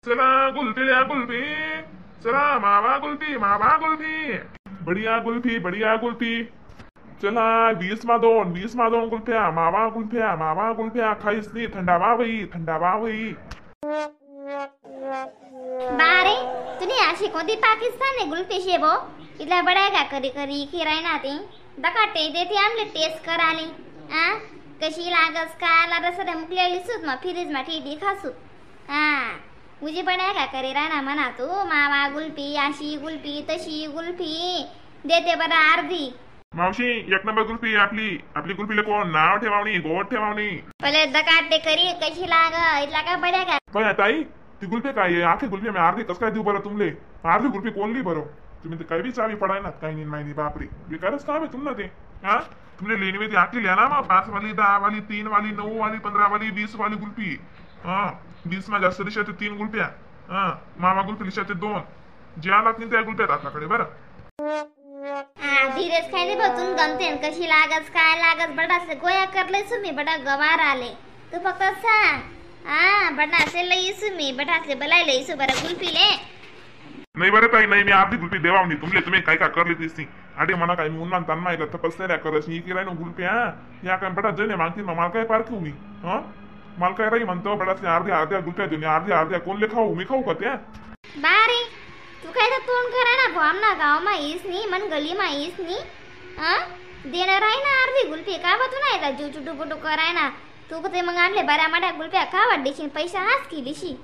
चला कुल्फी कुल्फी, चला मावा कुल्फी, मावा कुल्फी, बढिया कुल्फी, बढिया कुल्फी। चला 20 मा 2, 20 मा 2 कुल्फ्या, मावा कुल्फ्या, मावा कुल्फ्या, खाईस नी थंडावा होई, थंडावा होई। बारे तुनी अशी कोणती पाकिस्तानी कुल्फी शे बो, इतला बडाय का करी करी खिराय ना ती दकाटे देते आमले टेस्ट कराली। आ कशी लागस का रस मुकलेली सूत मग फ्रीज मा ठेवी खासू। हा उजी बडाय का करी राहना म्हणा तू, मावा गुल्फी अशी गुल्फी तशी गुल्फी देते बरं अर्धी। मावशी एक नंबर कुल्फी आपली, आपली कुल्फीला कोण नाव ठेवावणी, गोड ठेवावणी। पहिले दकाटे करी कशी लाग इतला का बड्या का। पण ताई ती कुल्फी काय आखी कुल्फी मी अर्धी कस काय देऊ बरं तुमले, अर्धी कुल्फी कोणली बरं? तुम्ही तर काही बी चावी पडाय ना काही नाही माहिती, बापरे बेकारच काम आहे तुमना ते। हा तुमने लेणी में आखी लिया ना मग 5 वाली, 10 वाली, 3 वाली, 9 वाली, 15 वाली, 20 वाली कुल्फी। हा 20 मा जास्त दिशा ते 3 कुल्फ्या, हा मामा कुल्फी दिशा ते 2, ज्या लागतील त्या कुल्फ्या आपल्याकडे बरं। हा धीरेच खाय दे बघून गमते कशी लागस काय लागस, बडा असे गोया करले सुमी बडा गवार आले तू फक्त सांग। हा बडा असे लई सुमी बडा असे बलाय लई सु बरं कुल्फीले। नाही बरं ताई नाही, मी अर्धी कुल्फी देवावणी तुमले, तुम्ही काय काय करली तीस अरे म्हणा काय मी उन्मान तान माहिती तपसल्या करस ही किराय नो कुल्फ्या या काय बडा जने मागतील मग मला काय पारखू मी। हा मला काय राही म्हणतो बडा असे अर्ध्या अर्ध्या कुल्फ्या देऊन अर्ध्या अर्ध्या कोणले खाऊ, मी खाऊ का त्या? बारे तू काय तर तोंड करा ना भाऊ, आमना गाव मा येस नी मन गली मा येस नी। हा देणार आहे ना अर्धी गुल्फी का बा तू नाही का जीव चुटू पुटू कराय ना तू ते मग आणले बऱ्या माड्या गुल्फ्या का वाढीशी पैसा हाच केलीशी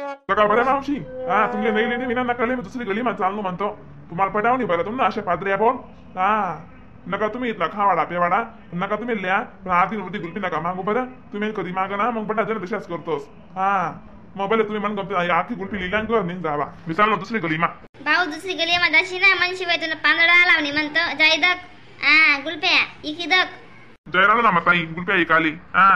का बरं मावशी। हा तुमले नाही लेणे विना नका मी दुसरी गली मा चाललो म्हणतो तुम्हाला पटावणी बरं तुम ना अशा पादऱ्या बोल। हा नका तुम्ही इथला खावाडा पेवाडा नका तुम्ही लिया, पण अर्धी अर्धी गुल्फी नका मागू बरं, तुम्ही कधी मागा ना मग बटा जण तशाच करतोस। हा मग भले तुम्ही मन गमते आखी गुल्फी लिहिल्या कर नाही जावा, मी चाललो दुसरी गली मा। भाऊ दुसरी गली मा जाशी ना मन शिवाय तुला पांदडा लावणी म्हणतो जाय दक आ गुल्फ्या इकी दक जय राम ना माताई गुल्फ्या एक आली। हा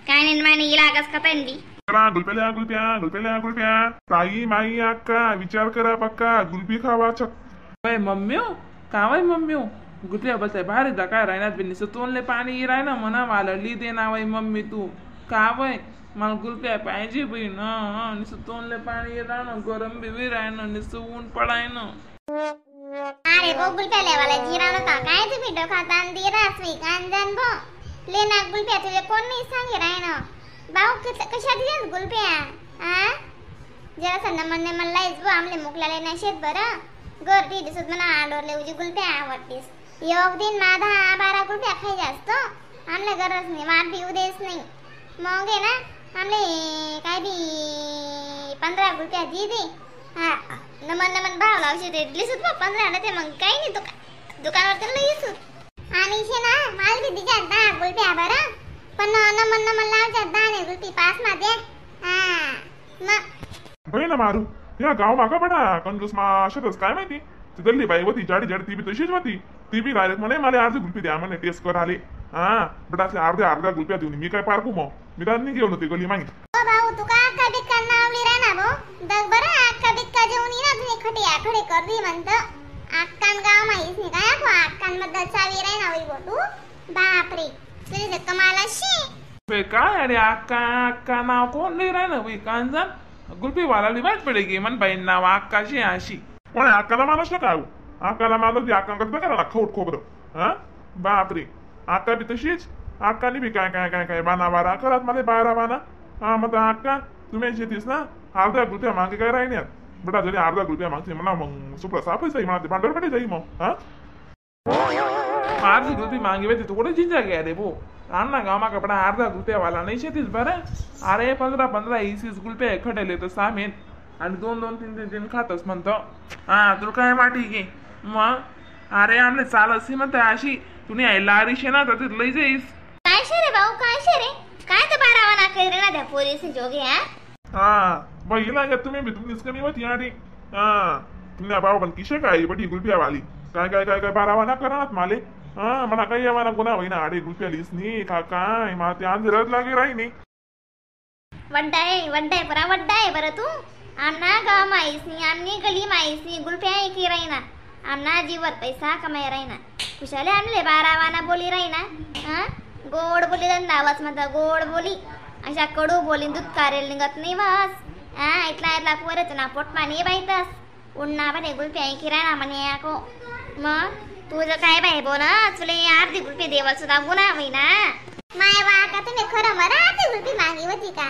काय नाही माने इला आगास का पेंडी करा गुल्फ्या गुल्फ्या गुल्फ्या गुल्फ्या। ताई माई अक्का विचार करा पक्का गुल्फी खावा चक। बाय मम्मी का वाय मम्मी गुल्फ्या बसाय भारी दा काय राहणार बिन तोंडले पाणी राय ना म्हणा मला ली दे ना वाई मम्मी तू का वाय मला गुल्फ्या पाहिजे बाई ना, नुसतं तोंडले पाणी राहणं गरम बी राहणं नुसतं ऊन पडाय ना। अरे बो गुल्फ्या लेवाला जिरा नका काय तुम्ही डोका तान दे रासवी कांजन भो लेना गुल्फ्या तुझे कोण नाही सांगे राहणं भाऊ कशा दिल्यास गुल्फ्या। आ जरा नमन नमन लाईस बो आमले मुकलाले नाही शेत बरं गर्दी दिसत मला आडोरले उजी गुल्फ्या आवडतीस एक दिन मा 10-12 गुल्फ्या खाई जास्त आमले गरज नाही वाट बी उदेस नाही मग आहे ना आमले काय बी 15 गुल्फ्या दी दे। हा नमन नमन भाव लावशे ते दिसत बा 15 ना ते मग काही नाही दुकानावर तर लई सुत आणि शे ना माल बी दिजा 10 गुल्फ्या बरं पण नमन नमन लावजा 10 ने गुल्फी 5 मा दे। हा मग बरे ना मारू या गाव मागा बडा कंजूस मा अशातच काय माहिती तिथली बाई होती जाडी जाडी ती बी तशीच होती, ती बी डायरेक्ट म्हणे मला अर्धी गुल्फी द्या म्हणे टेस्ट कर आले। हा बट असे अर्ध्या अर्ध्या गुल्फ्या देऊन मी काय पारखू मग, मी तर नाही घेऊन होती गली माहिती। ओ भाऊ तू का अक्का बिक्का नावली रा ना भाऊ दग बरं अक्का बिक्का जेवून ना तुम्ही खटे आखडे करदी म्हणतं अक्कान गाव माहीत नाही काय आपो अक्कान बद्दल चावी राय ना होई बो तू बापरे तुझे कमाल अशी बे काय अरे अक्का अक्का नाव कोण नाही राय ना बाई कांजन गुल्फी वाला माहित पडेगी मन बाई नाव अक्काशी अशी कोण अक्काला माणूस ना काय अक्काला माणूस अक्का कसं करा खौट खोबरं। हा बापरे अक्का बी तशीच अक्काने बी काय काय काय काय बाना बारा करत मला बारा बाना। हा मग अक्का तुम्ही शेतीस ना अर्ध्या गुल्फ्या मागे काय राहिण्यात बेटा जरी अर्ध्या गुल्फ्या मागते म्हणा मग सुपडा साफच जाई म्हणा ते भांडवरकडे जाई मग। हा अर्धी गुल्फी मागे तू कुठे जिंजा घ्या रे भो आमना गावमा कपडा अर्धा गुल्फ्या वाला नाही शेतीस बरं। अरे 15-15 20 गुल्फ्या खटेले तर सामेन आणि 2-2 3-3 खातस म्हणतो। हा तुला काय वाटी की मग अरे आमले चालस म्हणते अशी तुम्ही आई लारी शे ना तर लई जाईस काय शे रे भाऊ काय शे रे काय तर बारावा ना करे ना त्या पोलीस जोगे। हा हा बाई लागे तुम्ही बी तुमचीच कमी होती अरे। हा तुमच्या भाऊ पण किशे काय बटी गुल्फ्या वाली काय काय काय काय बारावा ना करणार माले। हा मला काही यावा गुन्हा होईना अरे गुल्फ्या लिस नी का काय मला ते अंधेरात लागे राही नी वड्डाय वड्डाय बरा वड्डाय बरं तू आमना गाव माहीस नी आमनी गली माहीस नी गुल्फ्या एकी राहीना आमना जीवत पैसा कमाई राहीना कुशाले आमले बारावाना बोली राहीना। हा गोड बोली धंदा वाच म्हणता गोड बोली अशा कडू बोलीन दूध कारेल निघत नाही वास। हा इतला इतला पोरे तुना पोटमा नाही बाईतस उन्ना बने गुलप्या किराणा म्हणे आको. मग तुझं काय बाई बोल तुला अर्धी गुलपी देवा सुद्धा गुन्हा होईना. माय वा का तुम्ही खरं मला अर्धी गुलपी मागी होती का?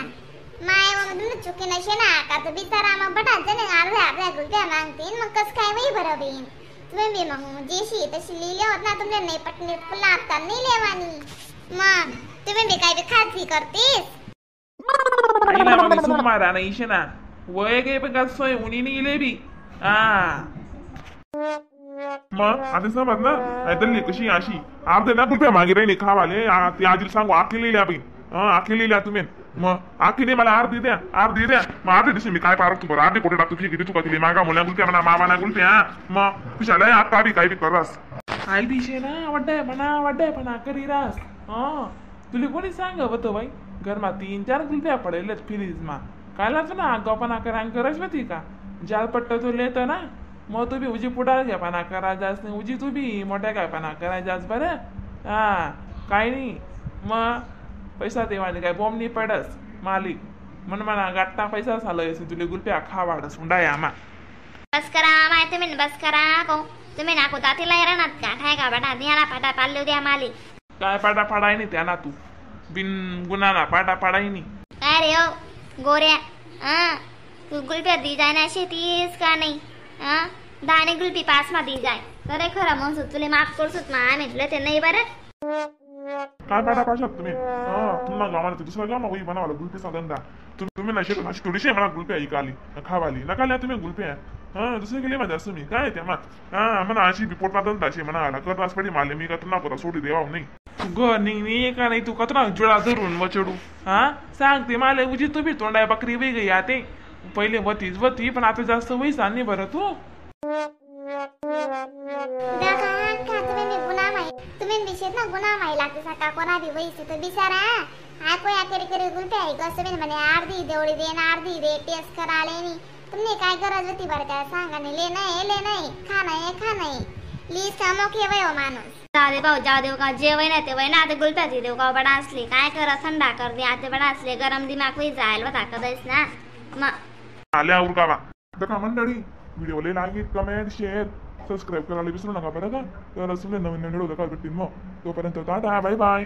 माय मग तुम्ही चुकी नशे ना का तर बिचारा मग बटाच जण अर्ध्या अर्ध्या गुलप्या मागतील मग कस काय वही बरं होईन. तुम्ही बी मग जेशी तशी लिहिले होत ना तुमच्या नाही पटणी पुन्हा आता नाही लेवानी. मग तुम्ही बी काय बी खाजगी करतीस. सुमारा नाही ना वय गे पण का सोय उनी नाही बी. हा मग आता समज ना नाहीतर कशी अशी अर्धे ना गुलप्या मागे राहिली खावाले ती आजीला सांगू आखी लिहिल्या बाई. आखी लिहिल्या तुम्ही मग आखी मला अर्धी द्या अर्धी द्या. मग अर्धे दिवशी मी काय पारखतो बरं अर्धी कोठे टाकतो किती तुका तिले मागा मुल्या गुलप्या म्हणा मामा ना गुलप्या. मग खुशाला आता बी काय बी करस आली ना वड्डाय म्हणा वड्डाय म्हणा करी रास. हा तुला कोणी सांग होतं बाई घरमा 3-4 गुलप्या पडेल फ्रीजमा कायला तू ना आगावपणा करा करच होती का जाल पट्ट तू लेत ना मग तू बी उजी पुढार घ्यापणा करा जास नाही उजी तू बी मोठ्या काय करा जास बरं. हा काय नाही मग पैसा देवाने काय बॉम्ब नाही पडस मालिक म्हण म्हणा गाठता पैसा झालं तुला गुलप्या खावाडस हुंडा आमा. बस करा माय तुम्ही बस करा को तुम्ही नाको तातीला येणार का ठाय का बटा ध्याना पाटा पाडले द्या मालिक. काय पाटा पाडाय नाही त्या ना तू बिन गुन्हा पाटा पाडाय नाही. काय रे हो गोऱ्या हा तू गुलप्या दी जाय ना शेतीस का नाही? हा दाणे गुलपी पास मा दी जाय तर खरं म्हणून तुला माफ करसोत मा आम्ही तुला ते नाही बरं. काय पाटा पाशात तुम्ही? तुम्हाला गावाला दुसऱ्या गावा होई बनावाला गुलपीचा धंदा तुम्ही ना शेत अशी थोडीशी मला गुलप्या ऐकाली खावाली नका लिहा तुम्ही गुलप्या. हा दुसरे गेले माझ्या असं मी काय त्या मग हा म्हणा अशी बिपोटला धंदा अशी म्हणा आला करताच पडी मारले मी का तुला कोणता सोडी देवा नाही. तू ग निघ का नाही तू कचरा जुळा धरून वचडू. हा सांगते मला उजी तू बी तोंडाय बकरी वेगळी आते पहिले वतीच वती पण आता जास्त वैस नाही बरं तू. तुम्ही बिशेत ना गुन्हा माही लागते सका कोणा बी वैस तर बिचारा हा कोया करी करी गुलप्या ऐक असं म्हणे अर्धी देवळी दे ना अर्धी दे टेस्ट कराले नी तुमने काय गरज होती बरं काय सांगा नाही ले नाही ले नाही खा नाही खा नाही ली समोखे वय हो माणूस. जाऊ दे भाऊ जाऊ देऊ का जेवय ना ते वय ना आता गुलप्या देऊ का बडा असले काय करा थंडा कर दे आता बडा असले गरम दिमाग होई जायला ताकद ना मग आल्या उरकावा. का मंडळी व्हिडिओला like comment share subscribe करायला विसरू नका बरं का. तर असून नवीन नवीन व्हिडिओ भेटतील मग तोपर्यंत tata bye bye.